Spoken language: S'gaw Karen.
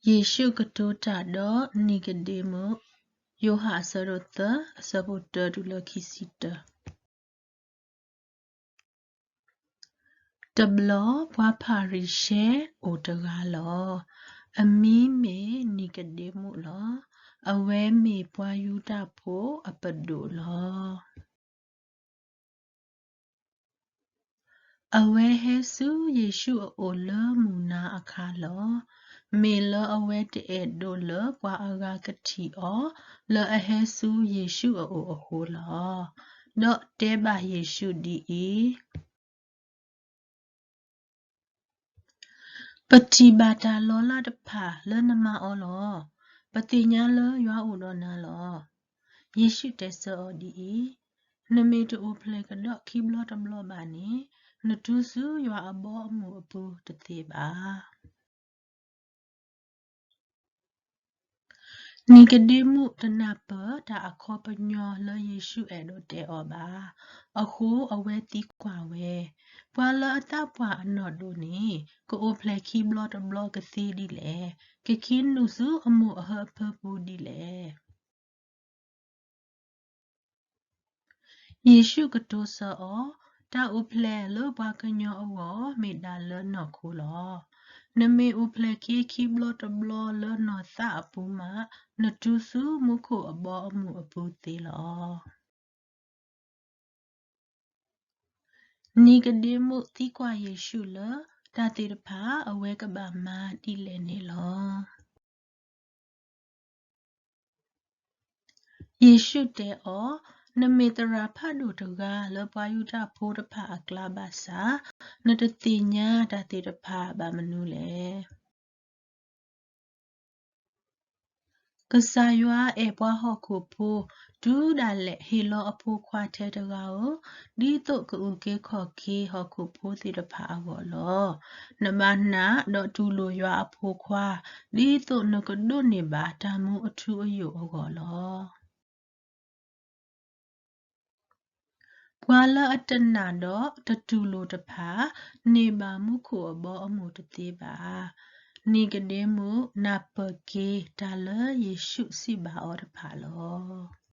ယ့ၣ်ၡူးကတိၤတၢ်ဒီးနံၤကဒ့မူး, ယိၤဟၣ်အဆၢဒိၣ်သၢ အဆၢဖိတၢတုၤလၢခံဆံတၢ. တဘျီပှၤဖၤရံၤၡဲအိၣ်တဂၤလီၤ. အမံၤမ့ၢ်နံၤကဒ့မူးလီၤ. အဝဲမ့ၢ်ပှၤယူဒၤဖိအပဒိၣ်လီၤ. အဝဲဟဲဆူယ့ၣ်ၡူးအအိၣ်လၢမုၢ်နၤအခါလီၤ. မ့ၢ်လၢအဝဲတအဲၣ်ဒိးလၢပှၤအဂၤကထံၣ်အီၤ လၢအဟဲဆူယ့ၣ်ၡူးအအိၣ်အဃိလီၤ. ဒီးတဲဘၣ်ယ့ၣ်ၡူးဒ်အံၤ, ပထံၣ်ဘၣ်တၢ်လီၤလးတဖၣ်လၢနမၤအီၤလီၤ. ပသ့ၣ်ညါလၢယွၤအိၣ်ဒီးနၤလီၤ. ယ့ၣ်ၡူးတဲဆၢအီၤဒ်အံၤ, နမ့ၢ်တအိၣ်ဖျဲၣ်ကဒီးခံဘျီတဘျီဘၣ်န့ၣ်, နတုၤဆူယွၤအဘီအမုၢ်အပူၤတသ့ဘၣ်. နံၤကဒ့မူးတနၢ်ပၢၢ်တၢ်အခီပညီလၢယ့ၣ်ၡူးအဲၣ်ဒိးတဲအီၤဘၣ်. အဃိအဝဲသံကွၢ်ဝဲ, ပှၤလၢအသးပှၢ်အနီၢ်ဒိၣ်န့ၣ် ကအိၣ်ဖျဲၣ်ခံဘျီတဘျီကသ့ဒ်လဲၣ်. ကက့ၤနုာ်ဆူအမိၢ်အဟၢဖၢပူၤဒ်လဲၣ်. ယ့ၣ်ၡူးကတိၤဆၢအီၤ, တၢ်အိၣ်ဖျဲၣ်လၢပှၤကညီအဂီၢ် မ့ၢ်ဒၣ်လၢနီၢ်ခိလီၤ. နမ့ၢ်အိၣ်ဖျဲၣ်က့ၤခံဘျီတဘျီလၢနီၢ်သးအပူၤမး, နတုၤဆူမူခိၣ်အဘီအမုၢ်အပူၤသ့လီၤ. နံၤကဒ့မူးသံကွၢ်ယ့ၣ်ၡူးလၢ တၢ်သ့ၣ်တဖၣ်အဝဲကဘၣ်မၤဒ်လဲၣ်န့ၣ်လီၤ. ယ့ၣ်ၡူးတဲအီၤ, နမ့ၢ်သရၣ်ဖးဒိၣ်တဂၤလၢပှၤယူဒၤဖိတဖၣ်အကျါဘၣ်ဆၣ်, နတသ့ၣ်ညါတၢ်သ့ၣ်တဖၣ်ဘၣ်မနုၤလဲၣ်. ကစၢ်ယွၤအဲၣ်ပှၤဟီၣ်ခိၣ်ဖိ, တုၤဒၣ်လဲာ်ဟ့ၣ်လီၤအဖိခွါထဲတဂၤဧိၤ, ဒ်သိးကအုၣ်က့ၤခီၣ်က့ၤဟီၣ်ခိၣ်ဖိသ့ၣ်တဖၣ်အဂီၢ်လီၤ. နဘၣ်နာ်ဒီးတူၢ်လိာ်ယွၤအဖိခွါ, ဒ်သိးနကဒိးန့ၢ်ဘၣ်တၢ်မူအထူအယိာ်အဂီၢ်လီၤ. ပှၤလၢအတနာ်ဒီးတတူၢ်လိာ်တဖၣ်, န့ၢ်ဘၣ်မူခိၣ်အဘီအမုၢ်တသ့ဘၣ်. နံၤကဒ့မူးနၢ်ပၢၢ်က့ၤတၢ်လၢယ့ၣ်ၡူးစံးဘၣ်အီၤတဖၣ်လီၤ.